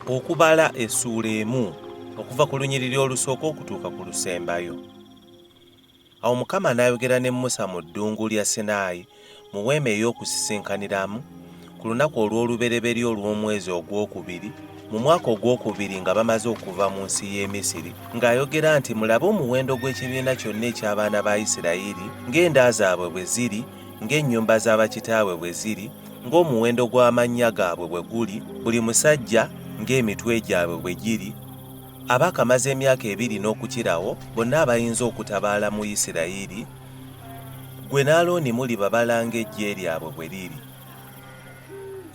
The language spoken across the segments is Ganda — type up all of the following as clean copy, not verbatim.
Okubala essuula emu okuva ku lunyiriri olusooka okutuuka ku lusembayo. Awo Mukama n'ayogera ne Musa mu ddungu lya Sinaayi mu weema ey'okusisinkaniramu ku lunaku olw'olubereberye olw'omwezi ogwokubiri mu mwaka ogwokubiri nga bamaze okuva mu nsi y'e Misiri, ng'ayogera nti, Mulabe omuwendo gw'ekibiina kyonna eky'abaana ba Isirayiri ng'enda zaabwe bwe ziri, ng'ennyumba za bakitaabwe bwe ziri, ng'omuwendo gw'amannya gaabwe bwe guli, buli musajja ng'emitwe gyabwe bwe giri, abaakamaze emyaka ebiri n'okukirawo, bonna abayinza okutabaala mu Isirayiri, ggwe ne Alooni mulibabala ng'eggye lyabwe bwe liri.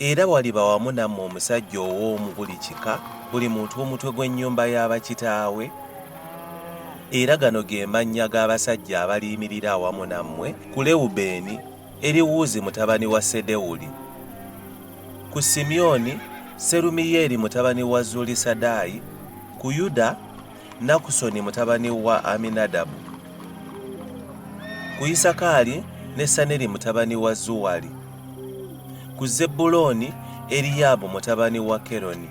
Era waliba wamu nammwe omusajja ow'omu buli kika, buli muntu omutwe gw'ennyumba ya bakitaawe. Era gano ge mannya g'abasajja abaliyimirira awamu nammwe, ku Lewubeeni, Eriwuzi mutabani wa Sedewuli. Ku Simyoni, Serumiyeeri mutabani wa Zulisadaayi, ku Yuda, Nakusoni mutabani wa Aminadabu. Ku Isakaali, Nesaneri mutabani wa Zuwali. Ku Zebbulooni, Eriyaabu mutabani wa Keroni.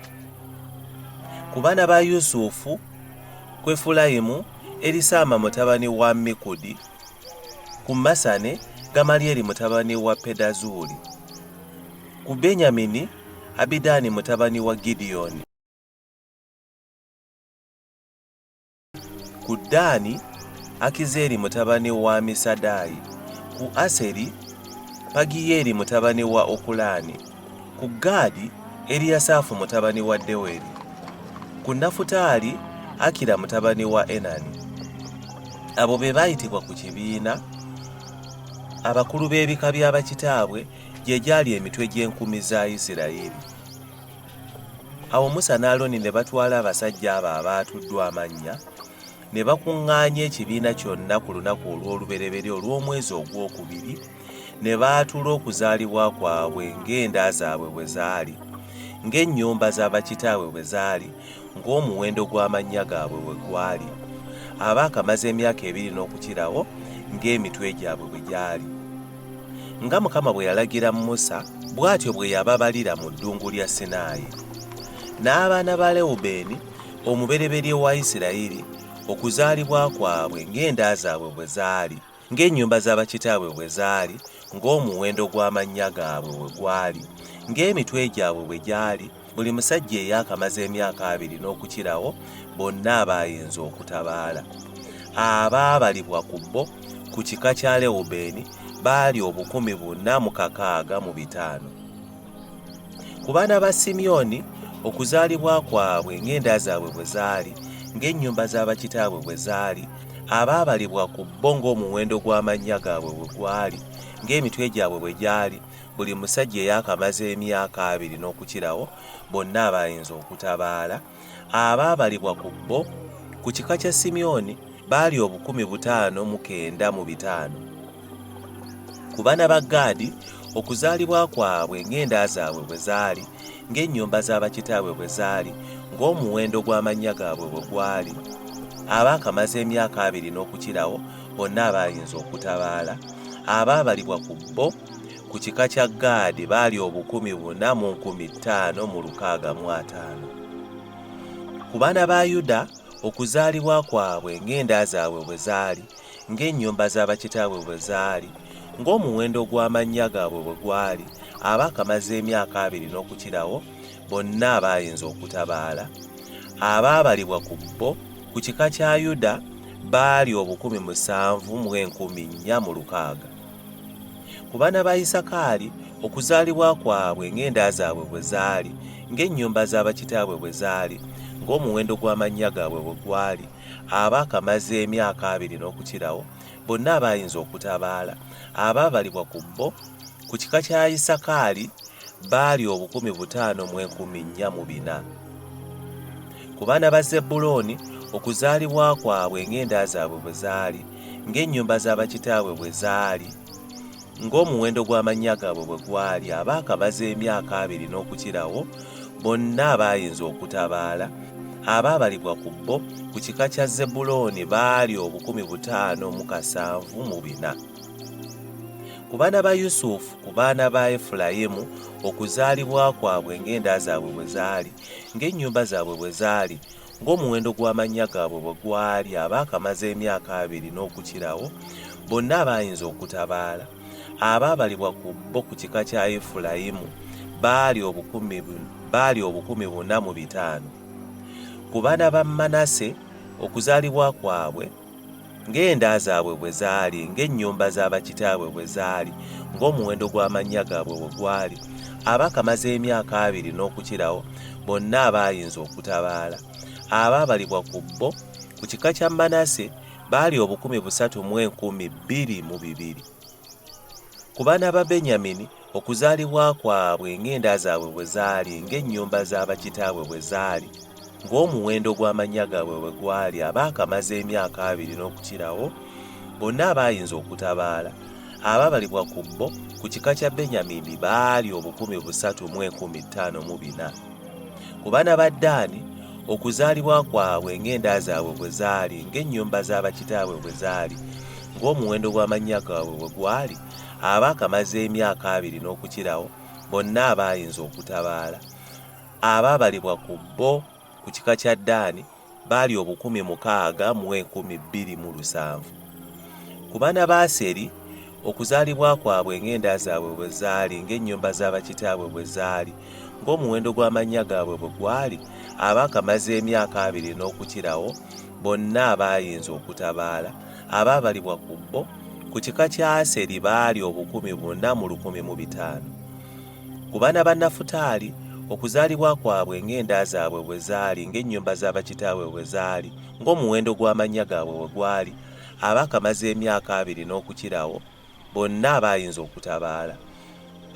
Ku baana ba Yusufu, ku Efulayimu, Erisaama mutabani wa Ammikudi. Ku Masane, Gamalyeri mutabani wa Pedazuuli. Ku Benyamini, Abidaani mutabani wa Gidiyoni. Ku Ddaani, Akizeeri mutabani wa Amisadaayi. Ku Aseri, Pagiyeeri mutabani wa Okulaani. Ku Gaadi, Eriyasaafu mutabani wa Deweri. Ku Nafutaali, Akira mutabani wa Enani. Abo be baayitibwa ku kibiina, abakulu b'ebika bya bakitaabwe, gye gyali emitwe gy'enkumi za Isirayiri. Awo Musa ne Alooni ne batwala abasajja abo abaatuddwa amannya, ne bakuŋŋaanya ekibiina kyonna ku lunaku olw'olubereberye olw'omwezi ogwokubiri, ne baatula okuzaalibwa kwabwe ng'enda zaabwe bwe zaali, ng'ennyumba za bakitaabwe bwe zaali, ng'omuwendo gw'amannya gaabwe bwe gwali, abaakamaze emyaka ebiri n'okukirawo ng'emitwe gyabwe bwe gyali. Nga Mukama bwe yalagira Musa, bw'atyo bwe yababalira mu ddungu lya Sinaayi. N'abaana ba Lewubeeni, omubereberye wa Isirayiri, okuzaalibwa kwabwe ng'enda zaabwe bwe zaali, ng'ennyumba za bakitaabwe bwe zaali, ng'omuwendo gw'amannya gaabwe bwe gwali, ng'emitwe gyabwe bwe gyali, buli musajja eyaakamaze emyaka abiri n'okukirawo, bonna abaayinza okutabaala. Abaabalibwa ku bo ku kika kya Lewubeeni baali 4605. Ku baana ba Simyoni, okuzaalibwa kwabwe ng'enda zaabwe bwe zaali, ng'ennyumba za bakitaabwe bwe zaali, abaabalibwa ku bo ng'omuwendo gw'amannya gaabwe bwe gwali, ng'emitwe gyabwe bwe gyali, buli musajja eyaakamaze emyaka abiri n'okukirawo, bonna abaayinza okutabaala, abaabalibwa ku bo, ku kika kya Simyoni, baali 5905. Ku baana ba Gaadi, okuzaalibwa kwabwe ng'enda zaabwe bwe zaali, ng'ennyumba za bakitaabwe bwe zaali, ng'omuwendo gw'amannya gaabwe bwe gwali, abaakamaze emyaka abiri n'okukirawo, bonna abaayinza okutabaala, abaabalibwa ku bo, ku kika kya Gaadi baali 45,650. Ku baana ba Yuda, okuzaalibwa kwabwe ng'enda zaabwe bwe zaali, ng'ennyumba za bakitaabwe bwe zaali, ng'omuwendo gw'amannya gaabwe bwe gwali, abaakamaze emyaka abiri n'okukirawo, bonna abaayinza okutabaala, abaabalibwa ku bo, ku kika kya Yuda baali 74,600. Ku baana ba Isakaali, okuzaalibwa kwabwe ng'enda zaabwe bwe zaali, ng'ennyumba za bakitaabwe bwe zaali, ng'omuwendo gw'amannya gaabwe bwe gwali, abaakamaze emyaka abiri n'okukirawo, bonna abaayinza okutabaala, abaabalibwa ku bo, ku kika kya Isakaali baali 54,400. Ku baana ba Zebbulooni, okuzaalibwa kwabwe ng'enda zaabwe bwe zaali, ng'ennyumba za bakitaabwe bwe zaali, ng'omuwendo gw'amannya gaabwe bwe gwali, abaakamaze emyaka abiri n'okukirawo, bonna abaayinza okutabaala, abaabalibwa ku bo, ku kika kya Zebbulooni baali 5704. Ku baana ba Yusufu, ku baana ba Efulayimu, okuzaalibwa kwabwe ng'enda zaabwe bwe zaali, ng'ennyumba zaabwe bwe zaali, ng'omuwendo gw'amannya gaabwe bwe gwali abaakamaze emyaka abiri n'okukirawo, bonna abaayinza okutabaala, abaabalibwa ku bo ku kika kya Efulayimu baali 405. Ku baana ba Manase, okuzaalibwa kwabwe, ng'enda zaabwe bwe zaali, ng'ennyumba za bakitaabwe bwe zaali, ng'omuwendo gw'amannya gaabwe bwe gwali, abaakamaze emyaka abiri n'okukirawo, bonna abaayinza okutabaala, abaabalibwa ku bo, ku kika kya Manase, baali 302,000. Ku baana ba Benyamini, okuzaalibwa kwabwe ng'enda zaabwe bwe zaali, ng'ennyumba za bakitaabwe bwe zaali, ng'omuwendo gw'amannya gaabwe bwe gwali, abaakamaze emyaka abiri n'okukirawo, bonna abaayinza okutabaala, abaabalibwa ku bo, ku kika kya Benyamini baali 305,400. Ku baana ba Ddaani, okuzaalibwa kwabwe ng'enda zaabwe bwe zaali, ng'ennyumba za bakitaabwe bwe zaali, ng'omuwendo gw'amannya gaabwe bwe gwali, abaakamaze emyaka abiri n'okukirawo, bonna abaayinza okutabaala, abaabalibwa ku bo, ku kika kya Ddaani baali 62,700. Ku baana ba Aseri, okuzaalibwa kwabwe ng'enda zaabwe bwe zaali, ng'ennyumba za bakitaabwe bwe zaali, ng'omuwendo gw'amannya gaabwe bwe gwali, abaakamaze emyaka abiri n'okukirawo, bonna abaayinza okutabaala, abaabalibwa ku bo, ku kika kya Aseri baali 4,105. Ku baana ba Nafutaali, okuzaalibwa kwabwe ng'enda zaabwe bwe zaali, ng'ennyumba za bakitaabwe bwe zaali, ng'omuwendo gw'amannya gaabwe bwe gwali, abaakamaze emyaka abiri n'okukirawo, bonna abaayinza okutabaala,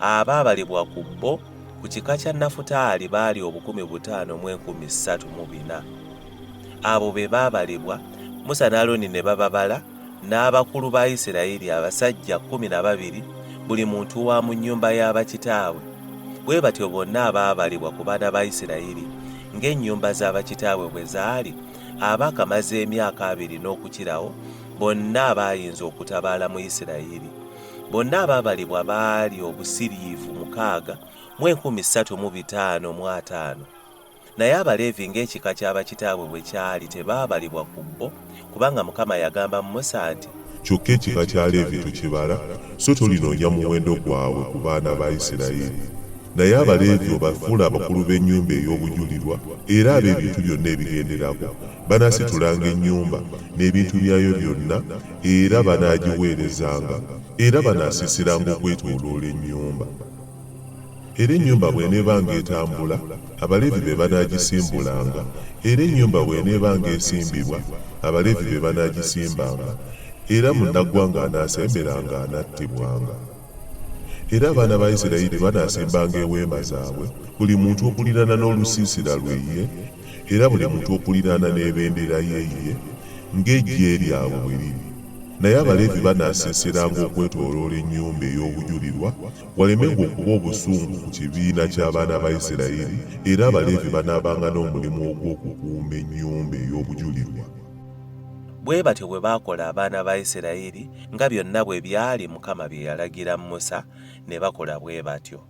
abaabalibwa ku bo, ku kika kya Nafutaali baali 5,304. Abo be baabalibwa, Musa ne Alooni ne bababala, n'abakulu ba Isirayiri abasajja 12, buli muntu wa mu nnyumba ya bakitaabwe. Bwe batyo bonna abaabalibwa ku baana ba Isirayiri ng'ennyumba za bakitaabwe bwe zaali, abaakamaze emyaka abiri n'okukirawo, bonna abaayinza okutabaala mu Isirayiri. Bonna abaabalibwa baali obusiriivu 6,350. Naye Abaleevi ng'ekika kya bakitaabwe bwe kyali tebaabalibwa ku bo, kubanga Mukama yagamba Musa nti, Kyokka ekika kya Leevi tokibala, so tolinoonya muwendo gwabwe ku baana ba Isirayiri. Naye Abaleevi obafuule abakulu b'ennyumba ey'obujulirwa era ab'ebintu byonna ebigenderako, banaasitulanga ennyumba n'ebintu byayo byonna, era banaagiweerezanga, era banaasiisiranga okwetooloola ennyumba. Era ennyumba bw'eneebanga etambula, Abaleevi be banaagisimbulanga, era ennyumba bw'eneebanga esimbibwa, Abaleevi be banaagisimbanga, era munnaggwanga anaasemberanga anattibwanga. Era abaana ba Isirayiri banaasimbanga eweema zaabwe, buli muntu okuliraana n'olusiisira lwe ye, era buli muntu okuliraana n'ebendera ye ye, ng'eggye lyabwe bwe liri. Naye Abaleevi banaasiisiranga okwetooloola ennyumba ey'obujulirwa, walemenga okuba obusungu ku kibiina ky'abaana ba Isirayiri, era Abaleevi banaabanga n'omulimu ogw'okukuuma ennyumba ey'obujulirwa. Bwe batyo bwe baakola abaana ba Isirayiri nga byonna bwe byali Mukama bye yalagira Musa, ne bakola bwe batyo.